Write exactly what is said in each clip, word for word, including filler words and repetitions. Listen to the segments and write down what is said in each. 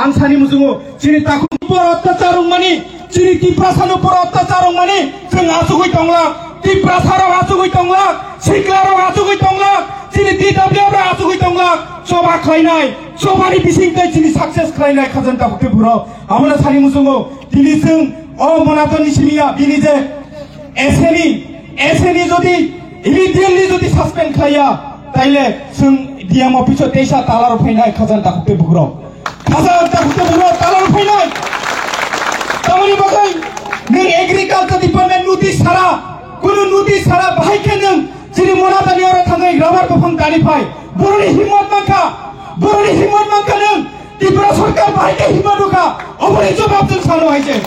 Ang sani muchungo, chini takhuk upor otyachar wngmani, chini Tiprasani upor otyachar wngmani, chwng achugwi tonglak, Tiprasarok achugwi tonglak, siklarok achugwi tonglak, chini T W F rok achugwi tonglak, choba khlainai, chobani bising tei chini success khlainai khajani takhuk tei bwrok. Abono sani muchungo, tini chwng o Monatoni simiya, bini je S N E, S N E jodi immediately jodi suspend khlaiya, taile chwng D M office o teisa talar phainai khajani takhuk tei bwrok. Khajani takhuk tei bwrok talar phainai. Tamoni bagwi nwng agriculture department notice sara, kunu notice sara bahai khe nwng chini Monatoni oro thangwi rubber buphang dani phai. Boroni himmot mankha, boroni himmot mankha nwng Tripura sorkar bahai khe himma nukha, oboni jobab chwng sano hai se.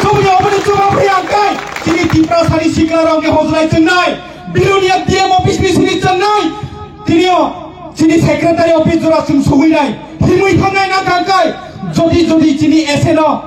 Choboni oboni jobab rwya hwnkhe chini Tiprasani siklarokni hojlai chwngnai, Bilonia D M office ni simi chwngnai, tinio chini secretary office jora chwng sogwinai, himwi thangnai na kangkai, jodi jodi chini S N no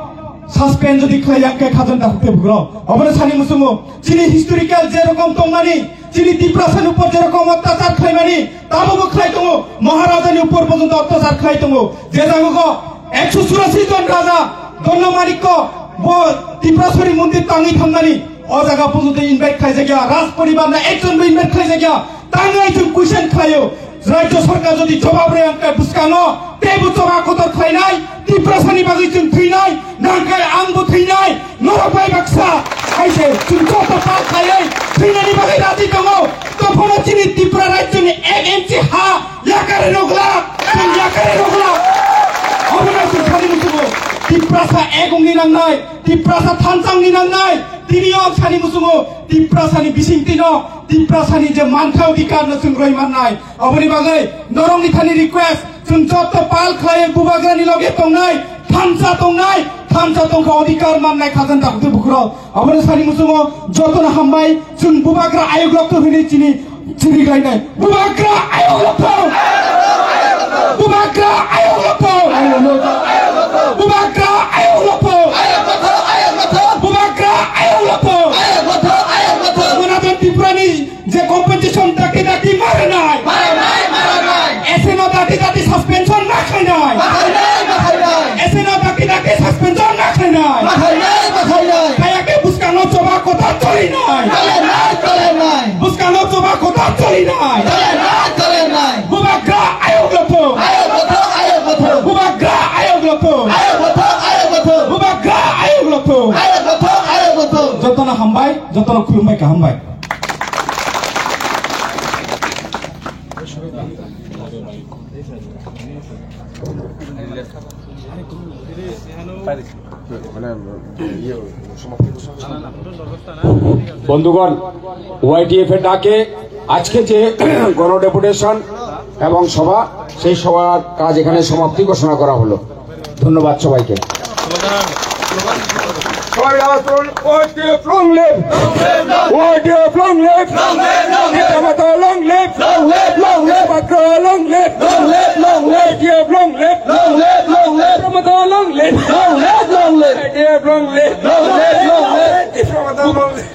suspend jodi khlaiya hwnkhe khajani takhuk tei bwrok. Obono sani muchungo chini historical je rokom tongmani, chini Tiprasani upor je rokom otyachar khlaimani, tabukbo khlai tongo, Maharajani upor porjonto otyachar khlai tongo. Je jago ekso churashi jon raja Dondamanikko bo Tipraswari mondir tangwi thangnani, o jaga porjonto invite khlaijakya, Raj poribar na ekjonbo invite khlaijakya, tangwi chwng question khlaio. Rajya sarkar jodi jobab rwya hwnkhe bwskango teibo choba kotor khlainai, Tiprasani bagwi chwng thwinai, nangkhe angbo thwinai, norok bai baksa hai se chwng joto pal khaiwi thwinani bagwi raji tongo. Tophono chini Tripura rajyoni ek inchi ha yakari rogla, chwng yakari rogla. Obono chwng sani muchungo Tiprasa ek wngni nangnai, Tiprasa thansa wngni nangnai. Tini o sani muchungo Tiprasani bisingtwino Tiprasani je mantha odhikar no chwng roi mannai. Oboni bagwi norokni thani request, chwng joto pal khlaiwi bubagrani loge tongnai, thansa tongnai, thansa tongkha odhikar mannai khajani takhuk tei bwrok. Obono sani muchungo jotono hambai, chwng bubagra ayuk lokto hwnwi chini chiriklainai. Bubagra ayuk lokto! Bubagra ayuk lokto! Bubagra ayuk lokto! Bubagra ayuk lokto! Monatoni Tripurani je compensation dati dati maranai. Maranai, maranai. S N no dati dati suspension na khainai. Makhainai, makhainai. S N no dati dati suspension na khainai. Makhainai, makhainai. Kaya khe bwskango choba kota cholinai. Cholinai, cholinai. Bwskango choba kota cholinai. Cholinai, cholinai. Bubagra ayok lopho. Ayok lopho, ayok lopho. Bubagra ayok lopho. Ayok lopho, ayok lopho. Bubagra ayok lopho. Ayok lopho, ayok lopho. Jotono hambai, jotono khulumbai, kaham bai. বন্ধুগণ, ওয়াইটিএফ এর ডাকে আজকে যে গণডেপুটেশন এবং সভা, সেই সভার কাজ এখানে সমাপ্তি ঘোষণা করা হলো। ধন্যবাদ সবাইকে। সবাই আওয়াজ তুলুন, YTF long live! YTF long live! Long live, long live! Long live, long live! Long live, long live! Long live, long live! YTF long live! Long live, long live! YTF long live! Long live, long live!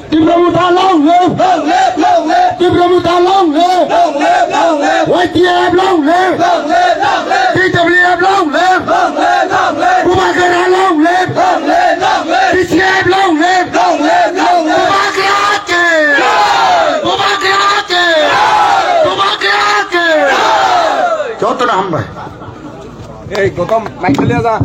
Tipra Motha long live! Long live, long live! Tipra Motha long live! Long live, long live! Tipra Motha long live! Long live, long live! YTF long live! Long live, long live! টিডাব্লিউএফ long live! Long live, long live! Bubagra long live! Long live, long live! TCF long live! Long live, long live! Bubagra ke! Jai! Bubagra ke! Jai! Bubagra ke! Jai! Jotono hambai. এই গৌতম, মাইক লিয়ে যা।